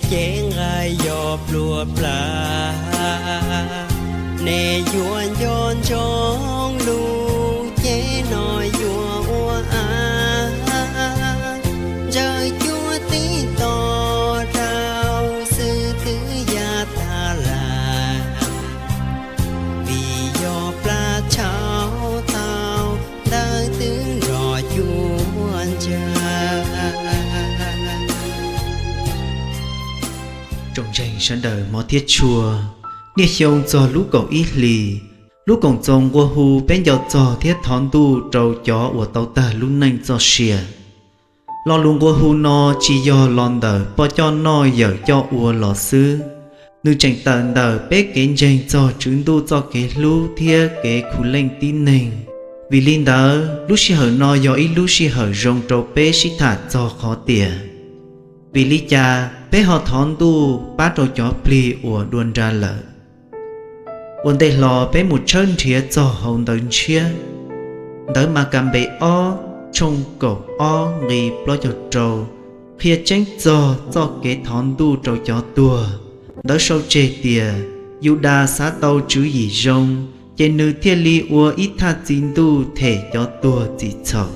Cev nqaij yog plua pla, nej yuav nco ntsoov lub cev no yuav ua av, ntsawj cuab tib to rau xwb twb ya tag lawm, vim yog plab tshauv tau ntawd twb nrog cuab ntsawj. Tsoom ntseeg sawv daws hmov thiab tshua, niaj xyoo txog lub kaum ib hlis, lub Koom Txoos nqua hu peb nco txog thiab thov ntuj rau cov uas tau tag lub neej txoj sia. Lo lus nqua hu no tsis yog los ntawm poj coj noj yawm coj ua los xwb, nws tseem tawm ntawm peb kev ntseeg txog Tswv Ntuj txoj kev hlub thiab kev khuv leej tib neeg. Vim li ntawd, lub sij hawm no yog ib lub sij hawm zoo rau peb sib tham txog qhov tias, vim li cas peb ho thov ntuj pab rau cov plig uas dua nra lawm? Ua ntej hlo peb mus tshawb nrhiav txog hauv Ntawv Ntshiab. Ntawv Makanpes ob tshooj kaum ob nqi plaub caug rau qhia tseeb txog txoj kev thov ntuj rau cov tuag. Ntawv sau tseg tias, Yudas xav tau tswv yim zoo, ces nws thiaj li ua ib thaj txi ntuj them cov tuag txim txhaum.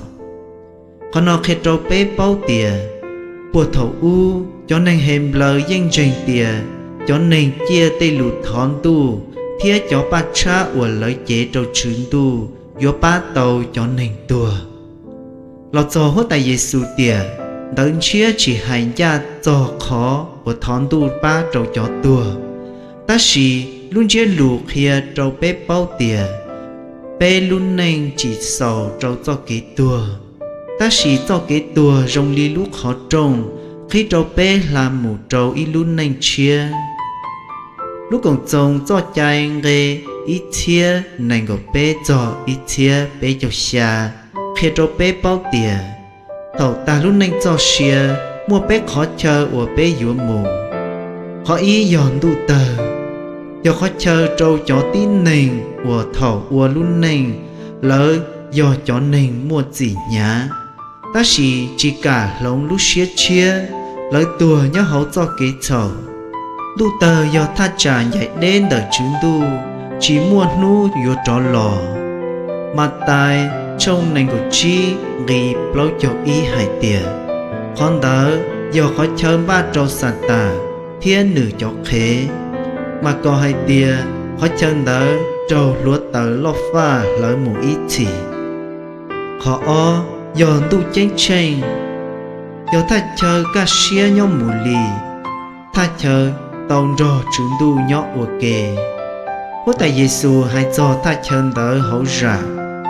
Qhov no qhia rau peb paub tias, puag thaum ub cov neeg Henplais yeej ntseeg tias cov neeg ciaj tej lus thov ntuj thiab cov paj tshab uas lawv cev rau Tswv Ntuj yuav pab tau cov neeg tuag. Los txog Huab Tais Yes Xus tiam, Ntawv Ntshiab tsis hais ncaj txog qhov uas thov ntuj pab rau cov tuag, tab sis lub ntsiab lus qhia rau peb paub tias peb lub neej tsis xaus rau txoj kev tuag, tab sis txoj kev tuag zoo li lub qhov rooj qhib rau peb hla mus rau ib lub neej tshiab. Lub Koom Txoos txoj cai nqe ib txhiab nees nkaum peb txog ib txhiab peb caug xya qhia rau peb paub tias, thaum tag lub neej txoj sia, muaj peb qhov chaw uas peb yuav mus. Qhov ib yog ntuj tawg, yog qhov chaw rau cov tib neeg uas thaum ua lub neej lawv yog cov neeg muaj txim hnyav, tab sis tsis kam hloov lub siab tshiab, lawv tuag nyob hauv txoj kev txhaum. Ntuj tawg yog thaj tsam ncaim deb ntawm Tswv Ntuj, tsis muaj hnub yuav rov los. Mathais tshooj nees nkaum tsib nqi plaub caug ib hais tias, qhov ntawd yog qhov chaw npaj rau Xatas thiab nws cov qhev, Markos hais tias qhov chaw ntawd raug hluav taws loj faj hlawv mus ib txhis. Qhov ob yog ntuj ceeb tsheej, yog thaj chaw kaj siab nyob mus li, thaj chaw tau nrog Tswv Ntuj nyob ua ke. Huab Tais Yes Xus hais txog thaj chaw ntawd hauv Zam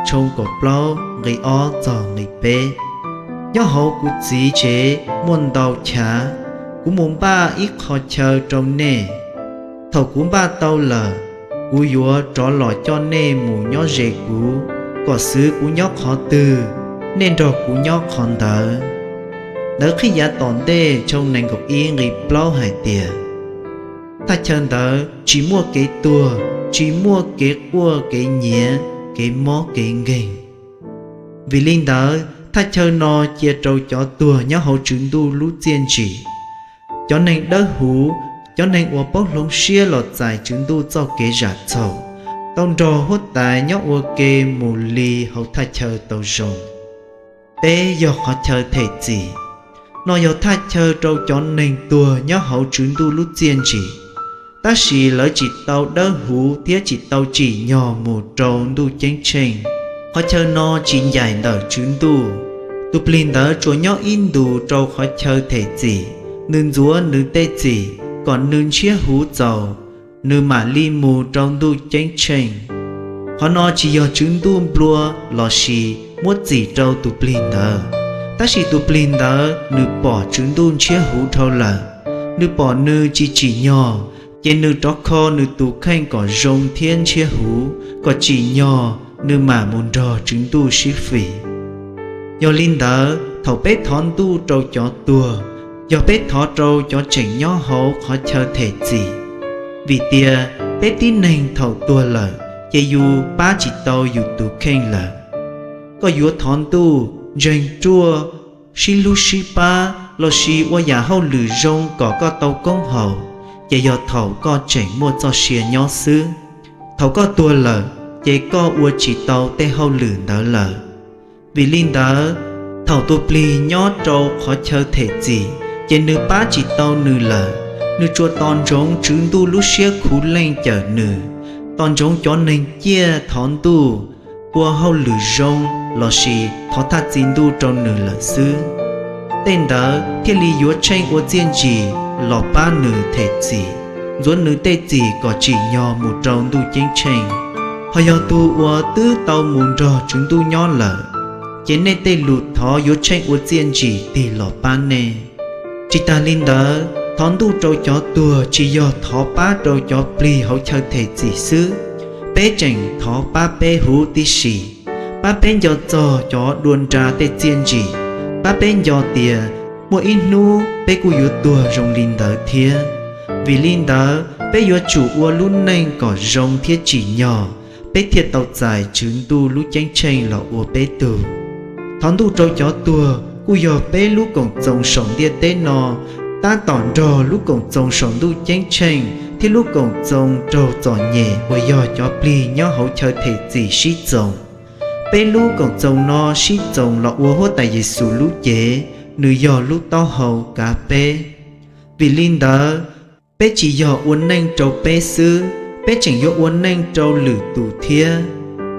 tshooj kaum plaub nqi ob txog nqi peb, Nyob hauv kuv Txiv tsev muaj ntau chav, kuv mus npaj ib qhov chaw rau nej. Thaum kuv npaj tau lawm, kuv yuav rov los coj nej mus nyob ze kuv, kom xwv kuv nyob qhov twg, nej nrog kuv nyob qhov ntawd. Ntawv Qhib Yav Tom Ntej tshooj nees nkaum ib nqi plaub hais tias, thaj chaw ntawd tsis muaj kev tuag, tsis muaj kev quaj kev nyiav, kev mob kev nkeeg. Vim li ntawd, thaj chaw no cia rau cov tuag nyob hauv Tswv Ntuj lub txiaj ntsim. Cov neeg dawb huv, cov neeg uas paub hloov siab los txais Tswv Ntuj txoj kev zam txhaum, tau nrog Huab Tais nyob ua ke mus li hauv thaj chaw tau zoo. Peb yog qhov chaw them txim. No yog thaj chaw rau cov neeg tuag nyob hauv Tswv Ntuj lub txiaj ntsim, tab sis lawv tsis tau dawb huv thiab tsis tau tsim nyog mus rau ntuj ceeb tsheej. Qhov chaw no tsis ncaim ntawm Tswv Ntuj. Tus plig ntawd tsuas nyob ib ntus rau qhov chaw them txim, nws ntxuav nws tej txim kom nws ntshiab huv txaus, nws mam li mus rau ntuj ceeb tsheej. Qhov no tsis yog Tswv Ntuj nplua lossis muab txim rau tus plig ntawd, tab sis tus plig ntawd nws pom Tswv Ntuj ntshiab huv dhau lawm, nws pom nws tsis tsim nyog, ces nws rov kho nws tus kheej kom zoo thiab ntshiab huv, kom tsim nyog nws mam mus nrog Tswv Ntuj sib fim. Yog li ntawd, thaum peb thov Ntuj rau cov tuag, yog peb thov rau cov tseem nyob hauv qhov chaw them txim, vim tias peb tib neeg thaum tuag lawm ces yus pab tsis tau yus tus kheej lawm. Koj yuav thov Ntuj, ntseeg ruaj, sib hlub sib pab, lossis ua yam hauj lwm zoo kom koj tau koob haum, ces yog thaum koj tseem muaj txoj sia nyob xwb. Thaum koj tuag lawm, ces koj ua tsis tau tej hauj lwm ntawd lawm. Vim li ntawd, thaum tus plig nyob rau qhov chaw them txim, ces nws pab tsis tau nws lawm, nws tsuas tos ntsoov Tswv Ntuj lub siab khuv leej cawm nws, tos ntsoov cov neeg ciaj thov Ntuj, ua hauj lwm zoo lossis thov Thaj Txi Ntuj rau nws lawm xwb. Tej ntawd thiaj li yuav tsheej ua txiaj ntsim los pab nws them txim, ntxuav nws tej txim kom tsim nyog mus rau Ntuj Ceeb Tsheej. Ho yog tus uas twb tau mus nrog Tswv Ntuj nyob lawm, ces nej tej lus thov yuav tsheej ua txiaj ntsim tig los pab nej. Tsis tas li ntawd, thov Ntuj rau cov tuag tsis yog thov pab rau cov plig hauv chaw them txim xwb, peb tseem thov pab peb huv tib si, pab peb nco txog cov dua nra tej txiaj ntsim, pab peb nco tias muaj ib hnub peb kuj yuav tuag zoo li ntawd thiab. Vim li ntawd, peb yuav tsum ua lub neej kom zoo thiab tsim nyog, peb thiaj tau txais Tswv Ntuj lub Ceeb Tsheej los ua peb tug. Thov Ntuj rau cov tuag kuj yog peb lub Koom Txoos saum ntiaj teb no, tab tom nrog lub Koom Txoos saum Ntuj Ceeb Tsheej thiab lub Koom Txoos raug txom nyem uas yog cov plig nyob hauv chaw them txim sib txoos. Peb lub Koom Txoos no sib txoos los ua Huab Tais Yes Xus lub cev, nws yog lub taub hau kav peb. Vim li ntawd, peb tsis yog ua neej rau peb xwb, peb tseem yuav ua neej rau lwm tus thiab.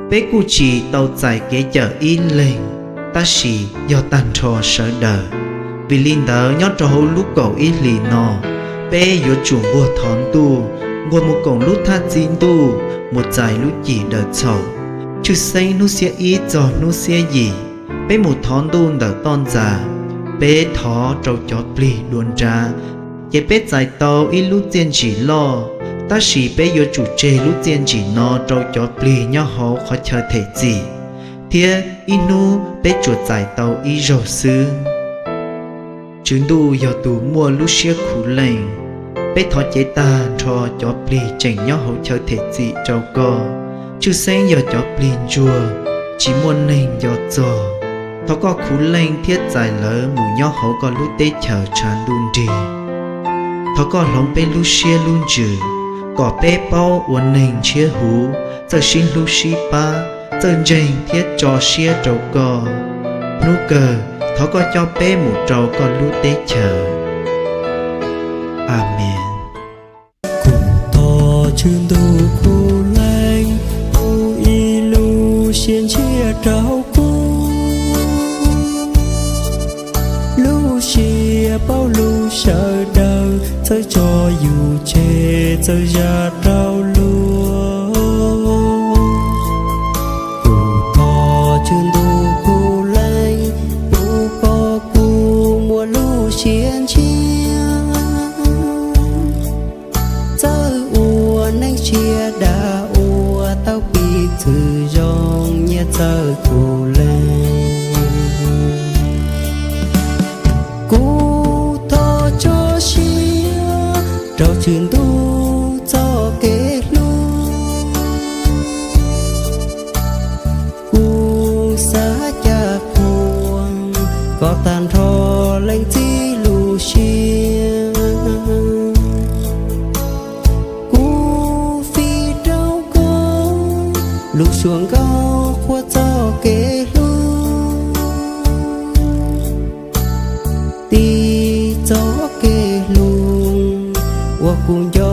Peb kuj tsis tau txais kev cawm ib leeg, tab sis yog tag nrho sawv daws. Vim li ntawd, nyob rau hauv lub kaum ib hlis no, peb yuav tsum nquag thov Ntuj, nquag mus koom lub Thaj Txi Ntuj mus txais lub Cim Daws Txhaum. Tshwj xeeb hnub xiab ib txog hnub xiab yim, peb mus thov Ntuj ntawm toj ntxas, peb thov rau cov plig dua nra, ces peb txais tau ib lub txiaj ntsim loj. Tab sis peb yuav tsum tseg lub txiaj ntsim no rau cov plig nyob hauv qhov chaw them txim, thiab ib hnub peb tsuas txais tau ib zaug xwb. Tswv Ntuj yog tus muaj lub siab khuv leej, peb thov cev tag nrho cov plig tseem nyob hauv chaw them txim rau koj, tshwj xeeb yog cov plig ntsuag, tsis muaj neeg nco txog. Thov koj khuv leej thiab txais lawv mus nyob hauv koj lub teb chaws tshav ntuj nrig. Thov koj hloov peb lub siab lub ntsws, kom peb paub ua neeg ntshiab huv, txawj sib hlub sib pab, txawj ntseeg thiab tso siab rau koj. Hnub kawg, thov koj coj peb mus rau koj lub teb chaws. Amees. Kuv thov Tswv Ntuj khuv leej pub ib lub siab ntshiab rau kuv. Lub siab paub lub sawv daws, txawj tso yus tseg, txawj zam rau luag. Kuv thov Tswv Ntuj khuv leej pub kom kuv muaj lub siab ntshiab, txawj ua neej siab dav, ua tau piv txwv zoo, nyiaj txawj khuv leej. Kuv thov tso siab rau Tswv Ntuj txoj kev hlub. Kuv xav caj qhuas kom tag nrho leej txiv lub siab. Kuv fij rau koj lub suab nkauj qhuas txoj kev hlub, tiv txoj kev hlub uas kuv nco